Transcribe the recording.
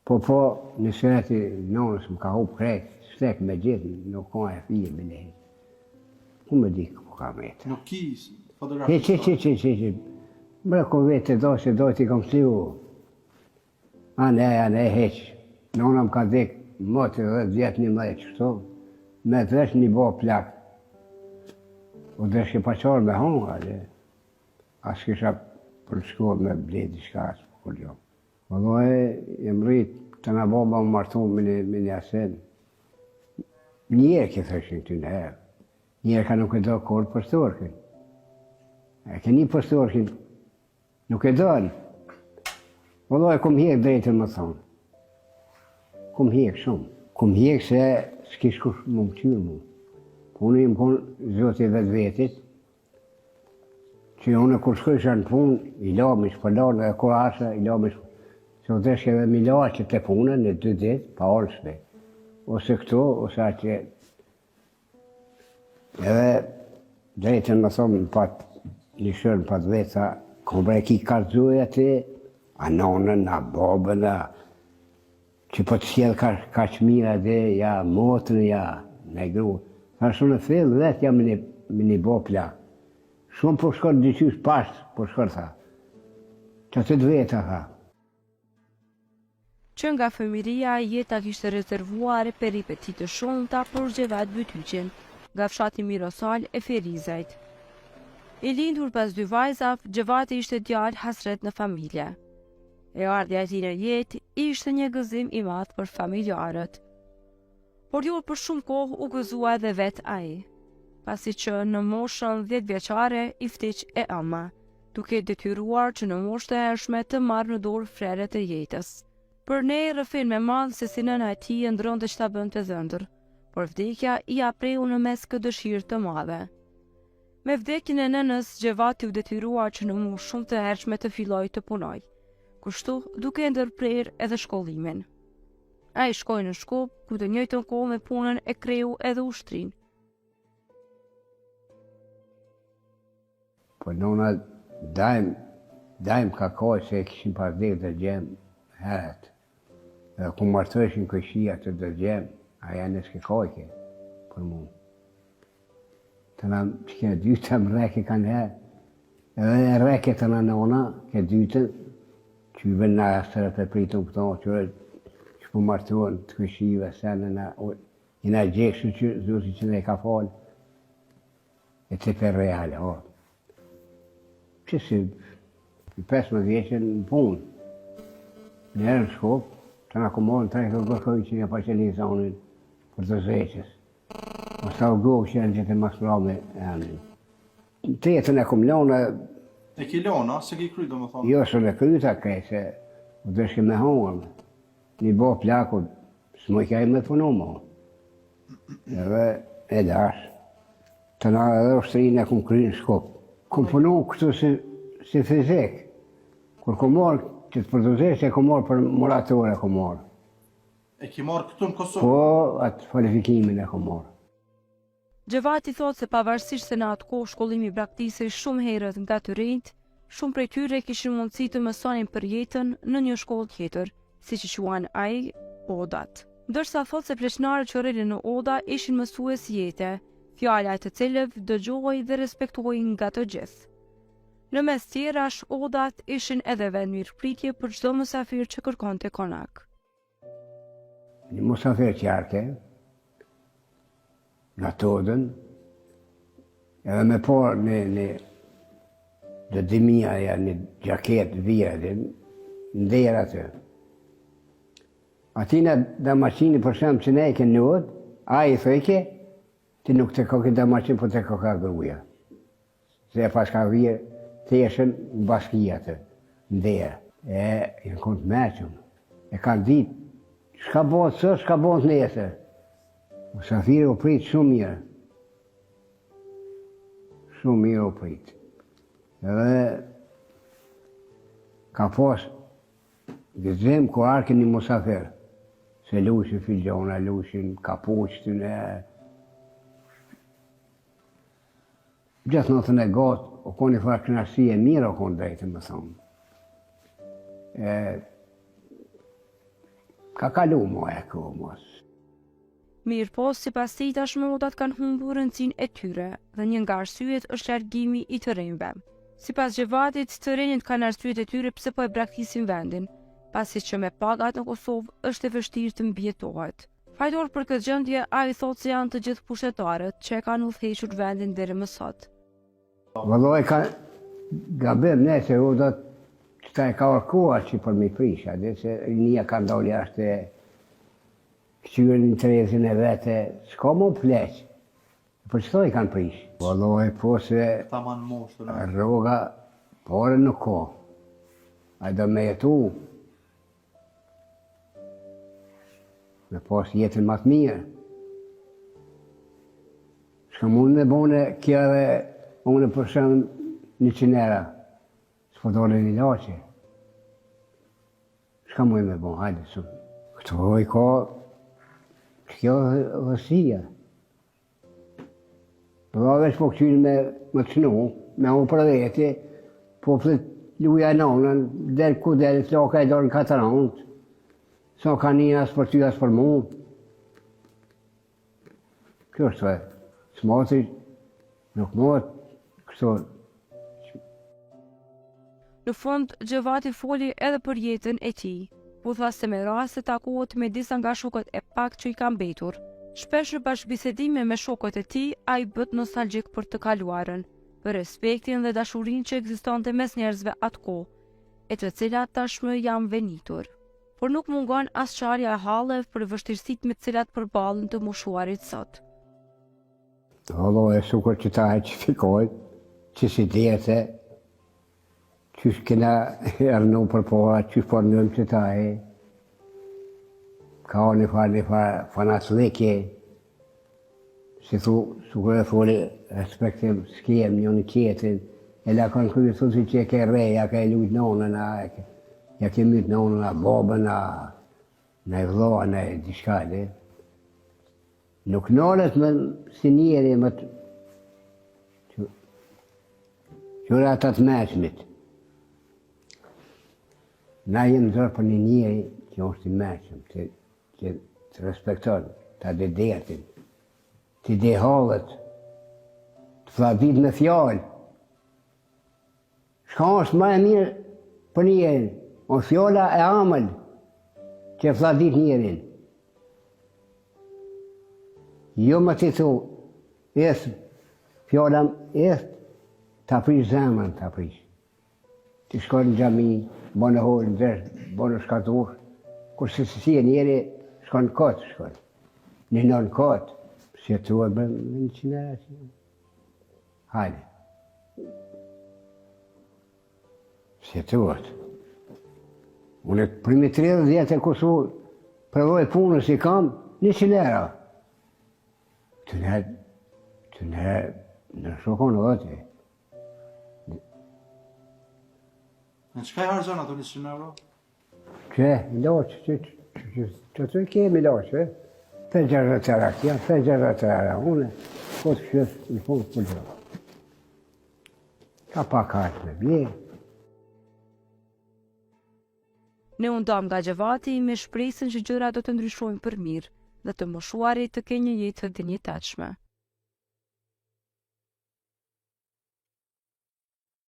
Po po, një sëreti nonës më ka hup krejt, shtek me gjithë, nuk ka e fije me lehe. Ku me di ku ka metë? Nuk ki fotografi? Hiç, hiç, hiç, hiç, hiç, Mre, ku vetë do, se do t'i kom sliu. A ne, a ne, hiç. Nona më ka dek, moti dhe vjetë një mdhe qështu, me të vesh një bo plak. U deshke pa qarë me hongër, ale. As kisha për shkollë me ble diçka, as për kur jo. Vallai, jem rrit, të na baba u martu me një, me një asen. Njerkë thëshin këty në herë. Njerka nuk e do kurrë pastorkin. E keni pastorkin, nuk e donë. Vallai, kum hjek drejtën me thonë. Kum hjek shumë. Kum hjek se s'kish kush më mëqyrë mu. Po unë jem konë zoti vetvetit, Që unë kur shkojsha në punë, i lami shpërlanë dhe kur asha, i lami shpërlanë. Se u deshke edhe mi la që të punë në dy ditë, pa orë shpe. Ose këtu, ose atje. Edhe drejtën me thonë, më pat një shërë, më pat vetë, tha, ku bre ki karzuj aty, a nonën, a babën, a Që po të sjell kaq kaq mirë atje, ja motrën, ja në gru. Thash unë fill vetë jam me një me një bo plak. Shumë po shkon diqysh pas, po shkon tha. Që të të veta tha. Që nga fëmijëria, jeta kishte rezervuar peripeti të shumta për Xhevat Bytyqin, nga fshati Mirosalë e Ferizajt. I lindur pas dy vajzave, Xhevati ishte djalë hasret në familje. E ardhja e tij në jetë ishte një gëzim i madh për familjarët. Por jo për shumë kohë u gëzua edhe vetë ai, pasi që në moshën 10 vjeçare i vdiq e ëma, duke e detyruar që në moshë të hershme të marrë në dorë frerët e jetës. Për ne rrëfen me mall se si nëna e tij ëndërronte që ta bënte dhëndër, por vdekja ia preu në mes këtë dëshirë të madhe. Me vdekjen e nënës, Xhevati u detyrua që në moshë shumë të hershme të fillojë të punojë, kështu duke e ndërprerë edhe shkollimin. Ai shkoi në Shkup, ku të njëjtën kohë me punën e kreu edhe ushtrinë. Po nona dajm, dajm ka kohë se e kishin pas dek dhe gjem herët. Edhe ku martojshin kojshia të dhe gjem, aja nësë ke kojke për mu. Të na që ke dyta më rreke kanë herë, edhe e rreke të na nona, ke dytën, që i vënë na asërët e pritën këto, që, që po martuan të kojshive, se në na, i na gjekshë që Zoti që ne ka falë, e të për reale, ho. Që si, i 15 vjeqe në punë, në herë në Shkup, të na kumorën të rekë kërkoj që një pa qenë zonin për të zeqës. Ose u gogë që janë gjithë mas prame e anin. Të jetën e kum lonë... E ki lonë, a? Se ki kry, do më thonë? Jo, së në kryta krej, se u dëshke me hongër. Një bo plaku, s'mo i kaj me punu mo. Edhe e lash. Të na edhe ushtrinë e kum kry në Shkup. Kum punu këtu si, si fizik. Kur kum marrë, që të përdozesht e kum marrë për murator e kum marrë. E ki marrë këtu në Kosovë? Po, atë kualifikimin e kom marrë. Xhevati thotë se pavarësisht se në atë kohë shkollimi braktisej shumë herët nga të rinjtë, shumë prej tyre kishin mundësi të mësonin për jetën në një shkollë tjetër, siç i quan ai, odat. Ndërsa thotë se pleqnarët që rrinin në oda ishin mësues jete, fjala e të cilëve dëgjohej dhe respektohej nga të gjithë. Në mes tjerash, odat ishin edhe vend mirëpritje për çdo mysafir që kërkonte konak. Një musafir që ardhke, në atë odën, edhe me por një, një, dhe dimia, ja, një gjaket vira, dhe në derë aty. Atina damaqini për shemë që ne e ke në odë, a i thojke, ti nuk të koke damaqin, po të koka gruja. Se e paska vjerë teshën në bashki atë, në derë. E, janë konë të meqëm. E kanë ditë, shka bëhet sot, shka bëhet nesër. Musafiri u prit shumë mirë. Shumë mirë u prit. Edhe ka pas gëzim kur ardhke një musafir. Se lushin filxhona, lushin kapuqëtin e... Gjithë natën e gatë, o konë një farë kënaqësi e mirë o konë drejtë, me thonë. E... Ka kalu mo e ku mos. Mirëpo, sipas tij tashmë modat kanë humbur rëndësinë e tyre dhe një nga arsyet është largimi i të rinjve. Sipas Xhevatit, të rinjtë kanë arsyet e tyre pse po e braktisin vendin, pasi që me pagat në Kosovë është e vështirë të mbijetohet. Fajtor për këtë gjendje, ai thotë se janë të gjithë pushtetarët që e kanë udhëhequr vendin deri më sot. Vëllai ka gabim nëse u do të e ka orkua që për mi prish, a se rinia ka ndalë jashtë e këqyrën interesin e vete, s'ka më pleq, për qëto i kanë prish. Vëllai po se rroga pare nuk ka, ai do me jetu, Me pas jetën ma të mirë. Shka mund me bone kjo edhe unë për shumë 100 euro. S'po dole një laqe. Shka mund me bone, hajde, së. Këto i ka, kjo dhe sia. Vëlla veç po këqyrin me më të shnu, me unë për veti, po flet luja nonën, del ku del, flaka e dorën katërant, sa ka një as për ty as për mu. Kjo është e, s'mati, nuk mot, kështu. Në fund, Xhevati foli edhe për jetën e tij, ku tha se me raste takohet me disa nga shokët e paktë që i kanë mbetur. Shpesh në bashkëbisedime me shokët e tij, ai bëhet nostalgjik për të kaluarën, për respektin dhe dashurinë që ekzistonte mes njerëzve atë kohë, e të cilat tashmë janë venitur. Por nuk mungon as qarja e halleve për vështirësitë me të cilat përballen të moshuarit sot. Vëlla e sukur që ta e që fikoj, që si djete, qysh kena rrnu përpara, qysh po rrnojmë që ta e, ka një farë, një farë fanatlike, si thu, sukur e foli, respektim, s'kem njëni tjetrin, e la kanë krye, thu si që e ke rre, ja ke lujt nonën, a, e ke, ja ke myt nonën, a babën, a, në e vëlla, në e diçka, dhe. Nuk nalet më si njeri më të... Qyre ata të meçmit. Na jem zor për një njeri që është i meçëm, që, që të respekton, ta di dertin, t'i di hallet, të flladit me fjalë. Çka është ma e mirë për njerin? O fjala e amël që e flladit njerin. Jo më ti thu, jesë, fjala jesë, ta prish zemrën, ta prish. Ti shkon në xhami, bën e holë, në bën e shka dush, kurse si si e njeri, shkon në kotë, shkon. Një në kotë, si e thua, bën në qinera, Hajde. Si e thuat? Unë përmi 30 vjetë e kusur, përvojë punës i kam, 100 euro. Të në, të në, në shokon dhe ti. Në çka i harxhon ato 100 euro? Që, ilaç, që, që, që, që të kemi ilaç, e? Të 60 euro këja, të 60 euro, unë, po të këshës, në fund për gjë. Ka pak hartë me bje. Ne u ndamë nga Xhevati me shpresën që gjërat do të ndryshojnë për mirë dhe të moshuarit të kenë një jetë të dinjitetshme.